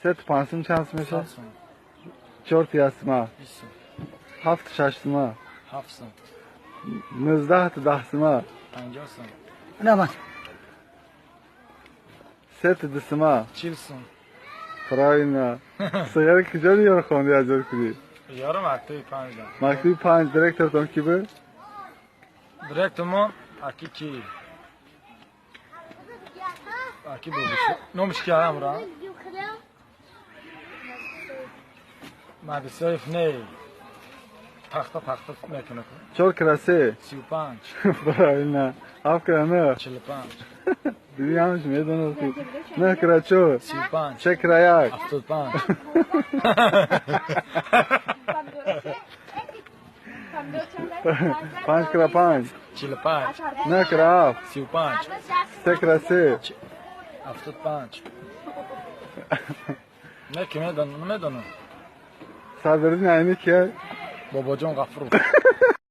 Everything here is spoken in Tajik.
Се ту панҷ сум чанд сум мешавад? 100 сум. Чор ту як сума? 20 сум. Ҳафт ту шаш сума? 7 сум. 19 ту 10 сума? 50 сум. Наман. Се ту ду сума? 40 сум. Правильно. Сигари куҷо ёро хонди, аз ёд кунӣ? Ёро мактаби панҷ да. Мактаби панҷ. Директортон ки буд? Директормон аки ки? Аки бобиш. Номиш ки амра? Мадисоев не. Пахта пахта мекунад. Чор кра се? 35. Правильно. Ҳафт кра нӯҳ? 45. Диди, ҳамаш медонасти. Нӯҳ кра чор? 35. Се кра як? 75. Панҷ кра панҷ? 45. Нӯҳ кра ҳафт? 35. Се кра се? 75. Не, ки медонам, намедонам. Садриддин Айнӣ кия? Бобоҷон Ғафуров.